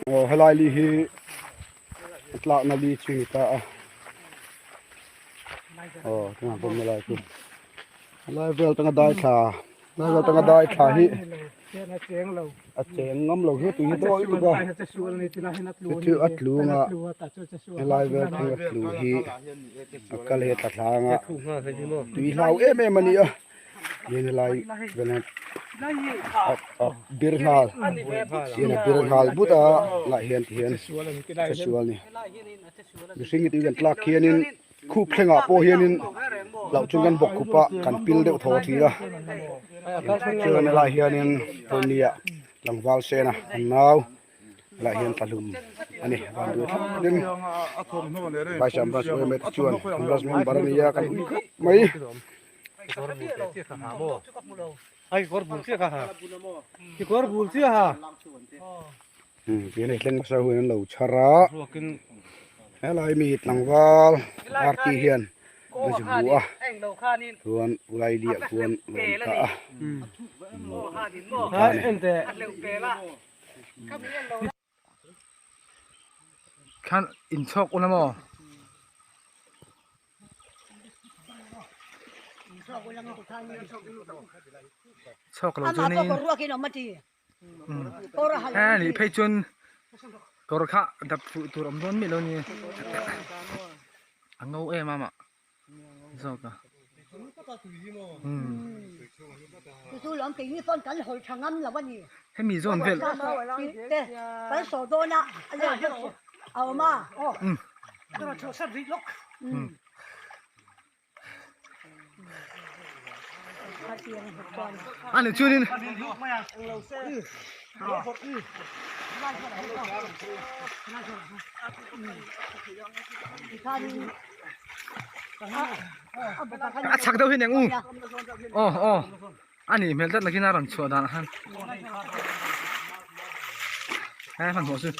Aw helai li hi a tlakna li chu ni ta a aw tunah pawh helai chu helai vel atanga dai thla helai vel atanga dai thla hi a cheng ngam lo hi tui hi dawi tuk a chu a tlung a helai vel atanga tlu hi a kal hi a tla thlang a tui hlau em em a ni a. Hian helai vel a bir nghal hian a bir nghal but a lah hian ti hian a che sual a ni mihring hi tui kan tlak hianin khup thlengah pawh hianin loh chuan kan bawk khup a kan pil deuh thaw thin a chuan helai hianin pawlnia tlangval sena an nau lah hian tlahlum a ni van duh thlap in vai sam bus emaw te chuan bus member a ni a kan ui khawp mai. Tih thleng hmasa hun an lo chhar a helai mi tlangval party hian an zuk bu a chuan ulai liah khuan a awm ta a Khan inchhawk ula maw? Chhawk lo chu ni. He nih phei chuan kawr kha dap fuh tur awm dawn miah lo ni. A ngo em a mah zawk a. Hemi zawn vel. A ni chuanin a chhak deuh hi eng u aw aw a nih hmel tlat lakin a rawn chhuah danah khan he hmanhmawh chu.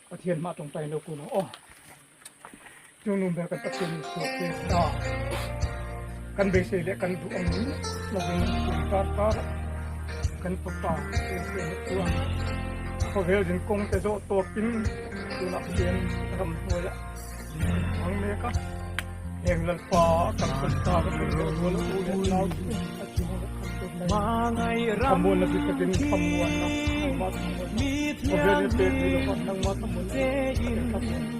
Pathian hmah tawngtai lo kun ang aw. Chungnung ber kan Pathian in suak te ta. Kan beisei leh kan duh ang in lovin tun kar kar kan fapa te se leh chuan khawvel din kawng te zawh tawp in tunah hian ram hnuai ah hmang mek a. Heng Lalpa kan sawn ta ka sawi leh rual u leh nau chu a chung leh khat tur mai. Thlamuanna bi takin thlamuanna nangmah thlamuanna khawvel in pek ni lova nangmah thlamuanna thlamuanna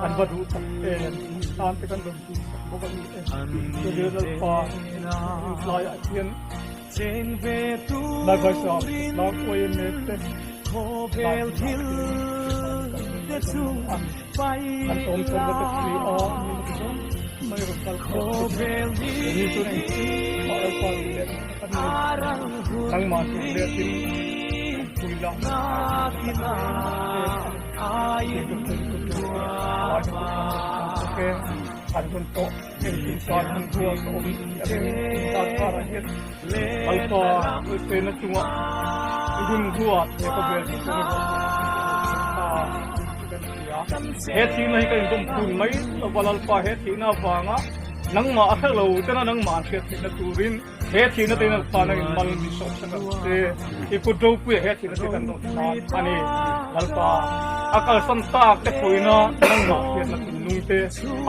an va duh tak em tan te kan rawn duh sak bawk a ni e. Khawvel Lalpa tlaiah hian lai vaisa tlak uai em em te lai an awm chhan na te thli a mai rawn kal khawp ni chu engkim mah Lalpa duh leh kan nei nangmah duh leh tin an pui la an hun tawh engkim tan hun ruat a awm a ring tan karah hian Lalpa Lalpena chungah hun ruat he khawvel hi kan ruat ta kan hria he thihna hi kan indawm phun mai lova Lalpa he thihna avanga. Nangmah a hre lo tena nangmah an hriat theihna turin he thihna te Lalpa nangin mal min sawm sak ang che. I kut ropuia he thihna te kan rawn chhan a ni. Lalpa, a kalsan tak te pawina nangmah hriatna thinlung te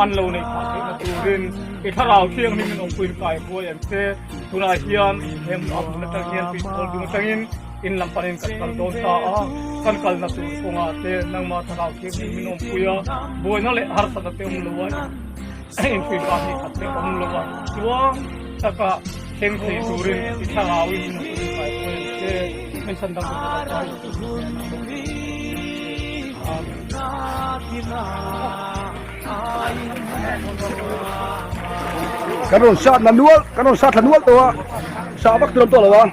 an lo neih phah theihna turin i thlarau thianghlim in awmpuiin kai huai ang che. Tunah hian he hmun a hmun atang hian tuipawl dung atangin in lam panin kan kal dawn ta a, kan kalna tur kawngah te nangmah thlarau thianghlim min awmpui a, buaina leh harsatna te awm lo a, Inpui pa hi khat te awm lo a, tluang taka thleng thei turin i thlarauin min awmpui kai pawh ang che, min chhan dang tur ka lo Amen. Kan rawn sat na nual, kan rawn sat thla nual tawh a, sa vak tur an tawh lo a,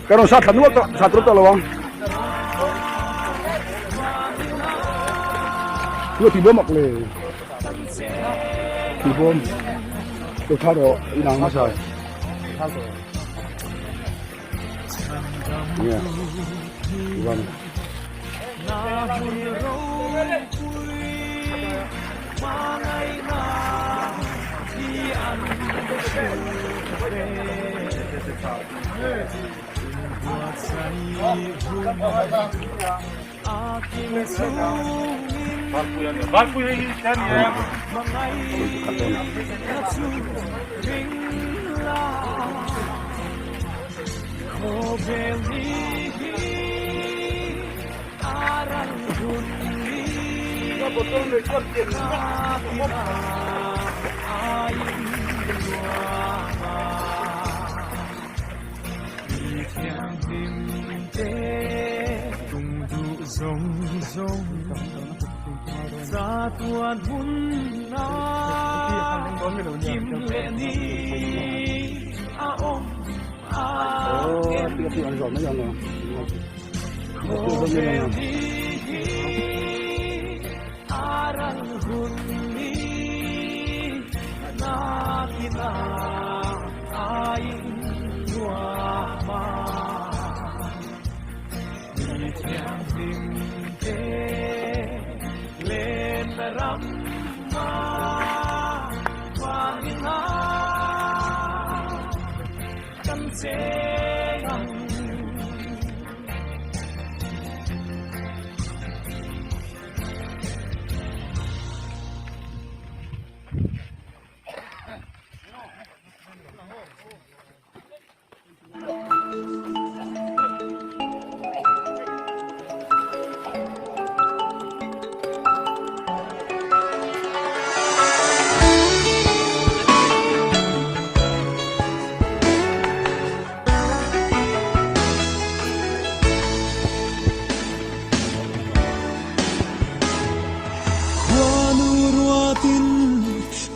kan rawn sat thla nual tawh, sa tur an tawh lo ang. Tua ti bawm ak le. Ti bawm. Lo tha rawh inang hmasa. Nge. Ivan.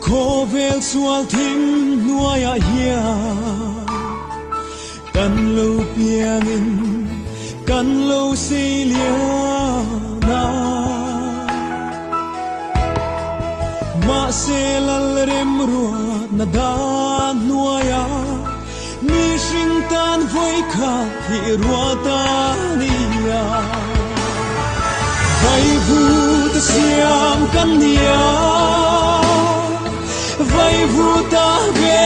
Khawvel sual thim hnuaiah hian kan lo piangin kan lo sei lian a. Mahse Lalremruatna dan hnuaiah mihring tan vawikhat hi ruat a ni a. Vaivut a siam kan ni a, vaivut a ve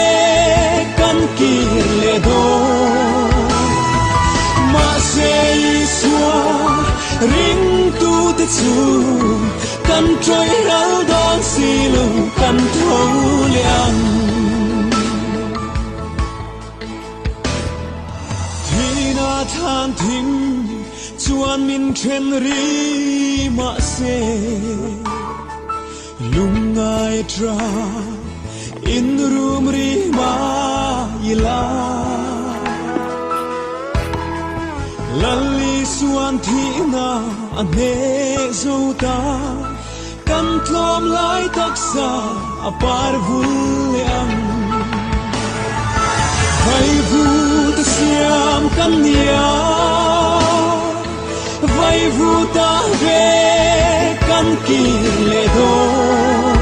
kan kir leh dawn. Mahse Isua ringtute chu kan tawih ral dawn si lo, kan tho leh ang. Thina than thim chuan min then ri mahse lungngai tra in rum ri mai la. Lal Isuan thihna a hneh zo ta, kan tlawm lai taksa a par vul leh ang. Vaivut a siam kan nia, vaivut a ve kan kir leh dawn.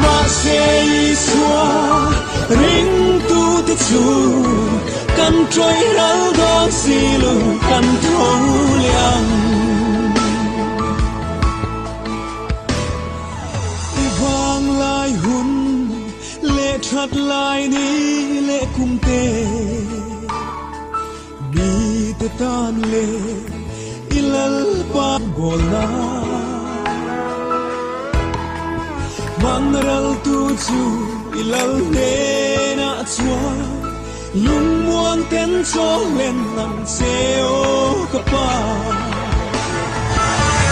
Mahse Isua ringtute chu kan tawih ral dawn si lo, kan tho leh ang. I vang lai. that lai ni leh kum te mi te tan leh i Lalpa bawl nan. Hman ral tu chu i Lal hnenah chuan lungmuang ten chaw len ang che aw ka pa.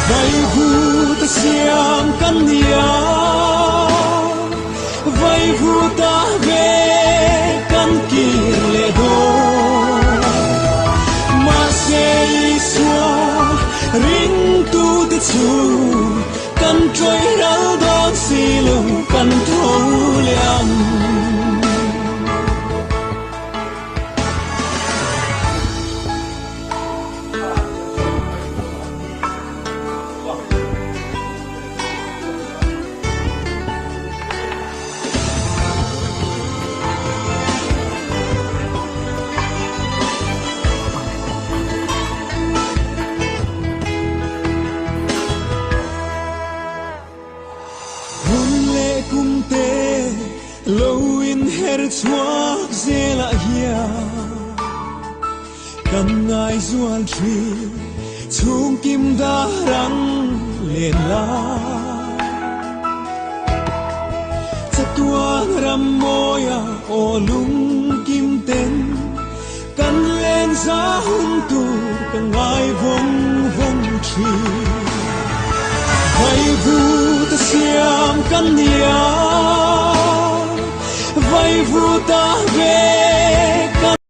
Vaivuta siam kan nia, vaivuta ve kan kir leh dawn. Mahse Isua ringtute chu kan ṭawih ral dawn si lo, kan tho leh ang. Hun leh kum te lo inher chhuak zelah hian Kan ngaizual thin chhungkim darang len lai. Chatuan ram mawia aw lungkim ten kan len za hun tur ka ngai vawng vawng thin. Vaivuta siam kan nia, vaivuta ve.